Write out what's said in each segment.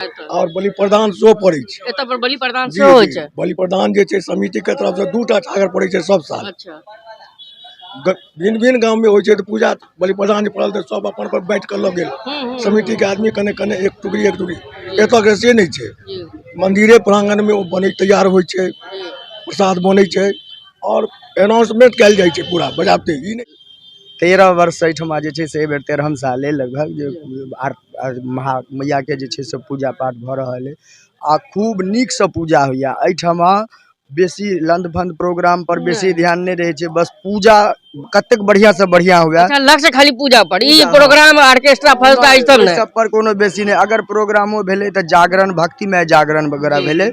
आओर बलि प्रदान सेहो पड़ै छै। एतऽ पर बलि प्रदान सेहो होइ छै। बलि प्रदान जे छै समिति के तरफ से 2टा छागर पड़ै छै सब साल। अच्छा। भिन्न भिन्न गाँव में होइ छै तऽ पूजा बलि प्रदान जे पड़ल तऽ सब अपन अपन बाँटि कऽ लऽ गेल। समिति के आदमी कने कने एक टुकड़ी एक टुकड़ी। एतऽ के से नहि छै, मंदिरे प्रांगण में ओ बनै तैयार होइ छै, प्रसाद बनै छै आओर अनाउंसमेंट कयल जाइ छै पूरा बजाबते। ई नहि 13 वर्ष एहिठमा जे छै से एहि बेर 13म साल अइ लगभग जे आर महा मैयाके जे छै से पूजा पाठ भऽ रहल अइ आ खूब नीकसँ पूजा होइए एहिठमा। बेसी लंद फंद प्रोग्राम पर बेसी ध्यान नहि रहै छै, बस पूजा कतेक बढ़िया से बढ़िया हुए। अच्छा, लक्ष्य खाली पूजा पर, ई प्रोग्राम ऑर्केस्ट्रा फलता ई सब नहि, सब पर कोनो बेसी नहि। अगर प्रोग्रामो भेलै तऽ जागरण, भक्तिमय जागरण वगैरह भेलै,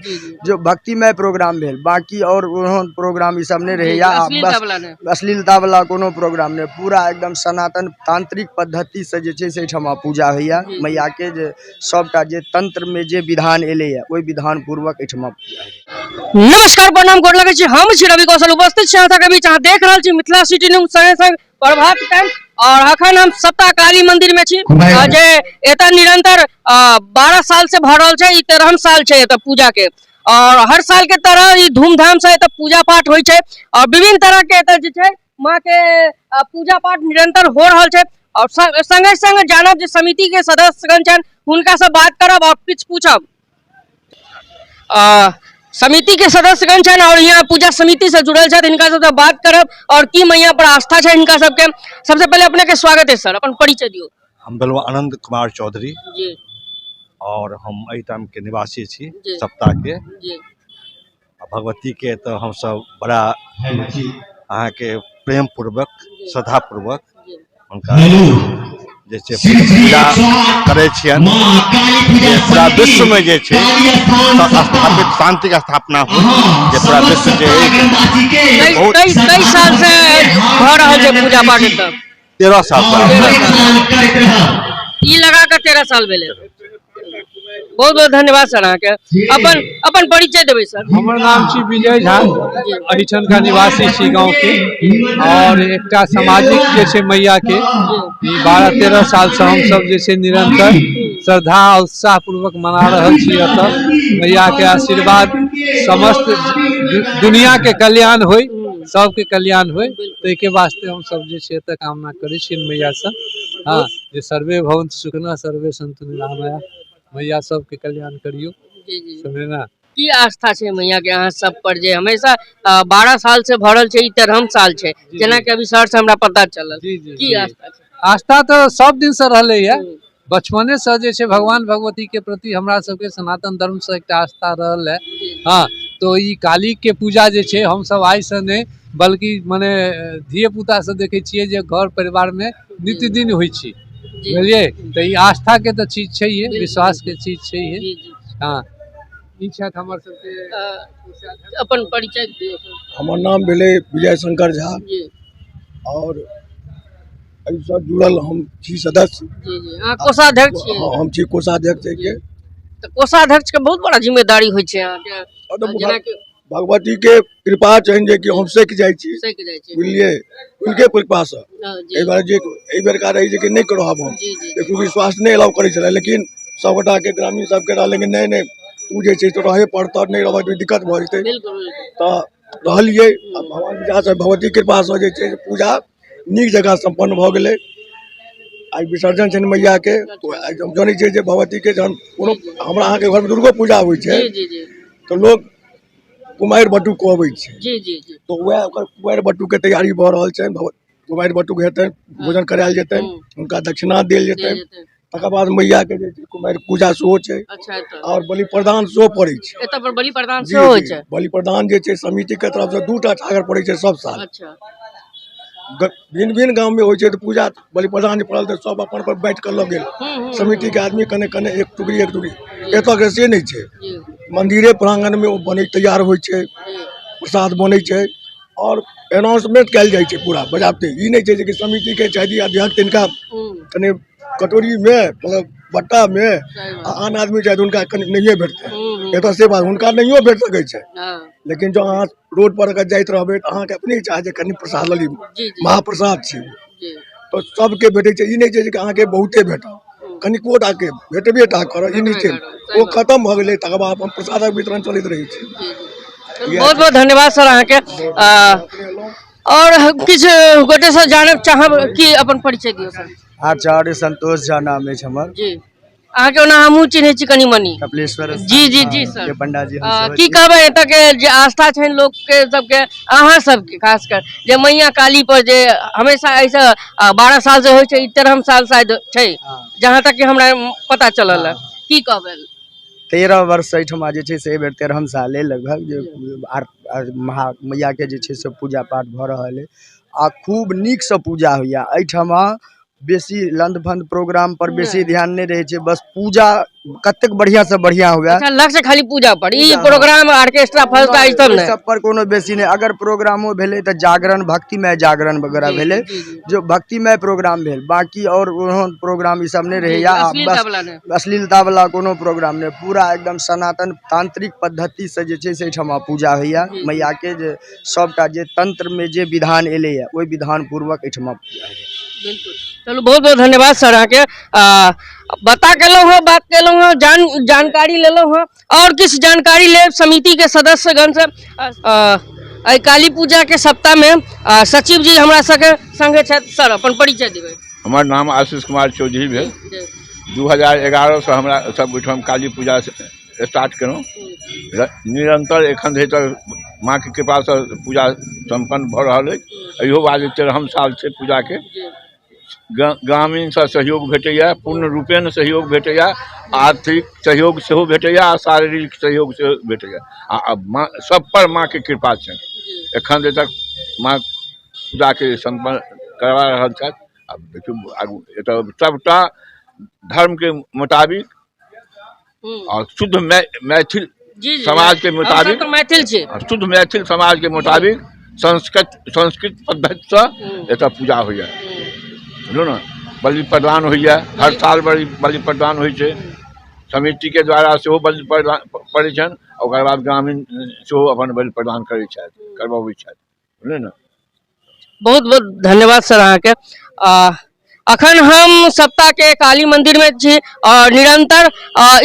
जो भक्तिमय प्रोग्राम भेल, बाकी और ओहन प्रोग्राम ई सब नहि रहैया। बस अश्लीलता वाला कोनो प्रोग्राम नहि, पूरा एकदम सनातन तांत्रिक पद्धति से जे छै से एहिठमा पूजा होइया मैया के, जे सबटा जे तंत्र में जे विधान एलैया ओहि विधान पूर्वक एहिठमा पूजा होइया। नमस्कार, प्रणाम, गोर लगै छी। हम छी रवि कौशल, उपस्थित छी अहाँ बीच। अहाँ देख रहल छी मिथिला सिटी न्यूज संगे संग प्रभात टाइम और अखन हम सप्ता काली मंदिर में छी जे एतऽ निरंतर 12 साल से भऽ रहल छै, ई 13म साल छै एतऽ पूजा के और हर साल के तरह ई धूमधाम से एतऽ पूजा पाठ होइ छै और विभिन्न तरह के एतऽ जे छै माँ के पूजा पाठ निरंतर हो रहल छै। और संगे संग जानब जे समिति के सदस्यगण छनि, हुनका से बात करब और किछु पूछब। समिति के सदस्यगण छनि और यहाँ पूजा समिति से जुड़ल छथि, हिनका सबसे बात करब और की मैया पर आस्था छै हिनका सबके। सबसे पहले अपने के स्वागत है सर, अपन परिचय दियौ। हम भेलहुँ आनंद कुमार चौधरी जी और हम एहिठाम के निवासी छी सप्ताह के जी। भगवती के तऽ हमसब बड़ा अहाँके प्रेम पूर्वक श्रद्धा पूर्वक हुनका जे छै पूजा करै छियनि जे पूरा विश्वमे जे छै स्थापित शान्तिके स्थापना होइ, जे पूरा विश्व जे बहुत कई साल से भऽ रहल छै पूजा पाठ एतऽ? 13 साल से। ई लगा कऽ 13 साल भेलै। बहुत बहुत धन्यवाद सर अहाँके। अपन अपन परिचय देबै सर। हमर नाम छी विजय झा, एहिठामका निवासी छी गाँव के और एकटा सामाजिक जे छै मैया के ई 12-13 साल से हमसब जे छै निरंतर श्रद्धा आ उत्साह पूर्वक मना रहल छी। एतऽ मैया के आशीर्वाद समस्त दुनिया के कल्याण होइ, सबके कल्याण होइ, ताहिके वास्ते हमसब जे छै एतऽ कामना करै छियनि मैया से। हँ, जे सर्वे भवन्तु सुखिनः सर्वे सन्तु निरामया, मैया सबके कल्याण करियौ। सुनलियै ने? की आस्था छै मैया के अहाँ सब पर जे हमेशा 12 साल से भरल छै, ई 13म साल छै, जेना कि अभी सर से हमरा पता चलल। की आस्था छै? आस्था तऽ सब दिन से रहलै है, बचपने से जे छै भगवान भगवती के प्रति हमरा सबके सनातन धर्म से एकटा आस्था रहल है। हाँ, तो ई काली के पूजा जे छै हमसब आइ से नहि बल्कि मने धिये पुता से देखै छियै जे घर परिवार में नित्य दिन होइ छै, बुझलियै? तऽ ई आस्था के तऽ चीज छै, विश्वास के चीज छै। हाँ, ई छथि हमर सबके अपन परिचय दियौ। हमर नाम भेलै विजय शंकर झा और एहिसँ जुड़ल हम छी सदस्य। जी जी, अहाँ कोषाध्यक्ष छियै? हँ, हम छी कोषाध्यक्ष एहिके। तऽ कोषाध्यक्ष के बहुत बड़ा जिम्मेदारी होइ छै अहाँके। जेनाकि भगवती के कृपा छनि जे कि हम सकि जाइ छी, सकि जाइ छी, बुझलियै? हुनके कृपासँ। एहि बार जे एहि बेरका रहै जे कि नहि रहब हम, देखू स्वास्थ्य नहि अलाउ करै छलै, लेकिन सबगोटाके ग्रामीण सबके रहलै कि नहि नहि तू जे छै से रहे पड़तऽ, नहि रहबऽ तऽ दिक्कत भऽ जेतै, तऽ रहलियै। आ भगवान कृपासँ, भगवती कृपासँ जे छै से पूजा नीक जकाँ सम्पन्न भऽ गेलै। आइ विसर्जन छनि मैयाके। आइ हम जनै छियै जे भगवतीके जहन कोनो हमरा अहाँके घरमे दुर्गो पूजा होइ छै तऽ लोक कुमारि बटुक कहबै छै, तऽ वएह ओकर कुमारि बटुकके तैयारी भऽ रहल छनि। कुमारि बटुक हेतनि, भोजन करायल जेतनि, हुनका दक्षिणा देल जेतनि, तकर बाद मैयाके जे छै कुमारि पूजा सेहो छै और बलि प्रदान सेहो पड़ै छै। एतऽ पर बलि प्रदान सेहो होइ छै? बलि प्रदान जे छै समिति के तरफ से 2टा छागर पड़ै छै सब साल। भिन्न भिन्न गाँव में होइ छै तऽ पूजा बलि प्रदान जे पड़ल तऽ सब अपन अपन बाँटि कऽ लऽ गेल। समिति के आदमी कने कने एक टुकड़ी एक टुकड़ी। एतऽ के से नहि छै, मंदिरे प्रांगण में ओ बनै तैयार होइ छै, प्रसाद बनै छै और अनाउंसमेंट कयल जाइ छै पूरा बजाबते। ई नहि छै जे कि समिति के चाही अध्यक्ष तिनका कने कटोरी में मतलब बट्टा में, आ आन आदमी चाहे हुनका कनि नहिये भेटतै। एतऽ से बात हुनका नहियो भेट सकै छै, लेकिन जँ अहाँ रोड पर अगर जाइत रहबै तऽ अहाँके अपने इच्छा जे कनि प्रसाद लऽ ली, महाप्रसाद छै, तऽ सबके भेटै छै। ई नहि छै जे अहाँके बहुते भेटत। कनिको टाके भेटबे टा करत, ई नहि छै। ओ खतम भऽ गेलै, तकर बाद अपन प्रसादक वितरण चलैत रहै छै। बहुत बहुत धन्यवाद सर अहाँके। और किछु गोटे से जानब चाहब कि अपन परिचय दियौ सर। आचार्य संतोष झा नाम अछि हमर। जी, अहाँके ओना हमहूँ चिन्है छी कनि मनि। कपिलेश्वर। जी जी जी सर। के पंडा जी हम सेहो की छी। कहबै एतऽ के जे आस्था छनि लोक के सबके, अहाँ सबके खास कर जे मैया काली पर जे हमेशा एहिसँ 12 साल से होइ छै, ई 13 साल शायद छै जहाँ तक कि हमरा पता चलल है, की कहबै? 13 वर्ष एहिठमा जे छै से एहि बेर 13 साल अइ लगभग जे आर महा मैयाके जे छै से पूजा पाठ भऽ रहल अइ आ खूब नीकसँ पूजा होइए एहिठमा। बेसी लंद फंद प्रोग्राम पर बेसी ध्यान नहि रहै छै, बस पूजा कतेक बढ़िआँ से बढ़िआँ हुए। अच्छा, लक्ष्य खाली पूजा पर, ई प्रोग्राम ऑर्केस्ट्रा फलता ई सब ओहि नहि? सब पर कोनो बेसी नहि। अगर प्रोग्रामो भेलै तऽ जागरण, भक्तिमय जागरण वगैरह भेलै, जो भक्तिमय प्रोग्राम भेल, बाकी आओर ओहन प्रोग्राम ई सब नहि रहैया। अश्लीलता बस वाला नहि। अश्लीलता वाला कोनो प्रोग्राम नहि, पूरा एकदम सनातन तांत्रिक पद्धति से जे छै से एहिठमा पूजा होइया मैया के, जे सबटा जे तंत्र में जे विधान एलैया ओहि विधान पूर्वक एहिठमा पूजा होइया। बिल्कुल, चलू बहुत बहुत धन्यवाद सर अहाँके। बता केलहुँ हँ, बात केलहुँ हँ, जानकारी लेलहुँ हँ और किछु जानकारी लेब समिति के सदस्यगण से। एहि काली पूजा के सप्ताह में सचिव जी हमरा सबके संगे छथि। सर, अपन परिचय देबै। हमर नाम आशीष कुमार चौधरी भेल। 2011सँ हमरा सब ओहिठाम काली पूजा स्टार्ट केलहुँ, निरन्तर एखन धरि तक माँके कृपासँ पूजा सम्पन्न भऽ रहल अछि। इहो बाद 13म साल छै पूजाके। ग्रामीणसँ सहयोग भेटैए, पूर्ण रूपेण सहयोग भेटैए, आर्थिक सहयोग सेहो भेटैए आ शारीरिक सहयोग सेहो भेटैए आ माँ सब पर माँके कृपा छनि। एखन धरि तक माँ पूजाके सम्पन्न करवा रहल छथि। आब देखियौ आगू, एतऽ सबटा धर्मके मुताबिक और शुद्ध मैथिल जी जी समाज के हम सब मुताबिक तऽ मैथिल छी। शुद्ध मैथिल समाज के मुताबिक संस्कृत संस्कृत पद्धतिसँ एतऽ पूजा होइए, बुझलहुँ ने? बलि प्रदान होइए, हर साल बलि बलि प्रदान होइ छै। समितिके द्वारा सेहो बलि प्रदान पड़ै छनि, ओकर बाद ग्रामीण सेहो अपन बलि प्रदान करै छथि, करबबै छथि, बुझलियै ने? बहुत बहुत धन्यवाद सर अहाँके। अखन हम सप्ताह के काली मंदिर में छी और निरंतर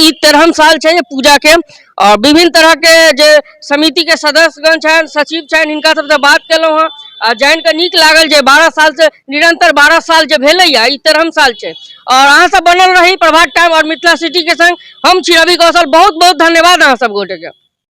ई 13म साल छै पूजा के और विभिन्न तरह के जे समिति के सदस्यगण छनि, सचिव छनि, हिनका सबसँ बात केलहुँ हँ आ जानि कऽ नीक लागल जे 12 साल से निरंतर 12 साल जे भेलैया, ई 13म साल छै। और अहाँ सब बनल रही प्रभात टाइम और मिथिला सिटी के संग। हम छी रवि कौशल, बहुत बहुत धन्यवाद अहाँ सब गोटे के।